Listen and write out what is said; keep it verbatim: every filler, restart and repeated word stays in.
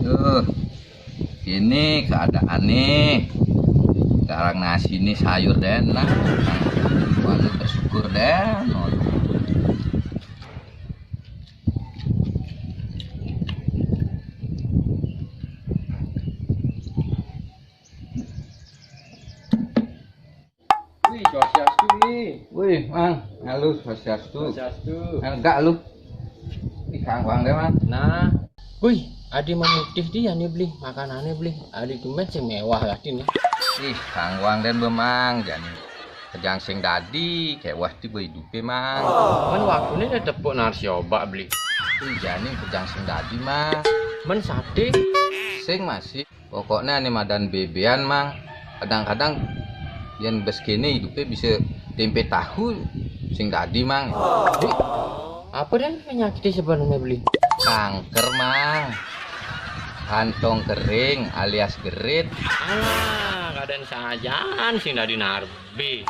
Tuh, ini keadaannya. Sekarang nasi ini sayur deh, nah. Waduh, bersyukur deh. Wih, swastiastu, Bli. Wih, Mang, halo, swastiastu. Swastiastu. Enggak lu. Ih, kangkang deh, Mang. Nah. Wih, adi memutih dia nih, Bli. Makanannya, Bli. Adi tumben sing mewah lah, Din, ya. Ih, kangkang deh, Mang. Jani. Kejang sing dadi, kayak wah tiba hidupe, Mang. Men waktunya dia tepuk narsioba, Bli. Ih, jani kejang sing dadi, Mang. Men sate. Sing masih. Pokoknya ini madan bebean, Mang. Kadang-kadang yang bes kene hidupnya bisa tempe tahu sing dadi, Mang. Apa dan penyakitnya sebenarnya, Bli? Kanker, Mang. Kantong kering alias gerit. Alah, keadaan sajaan sing dadi narbe.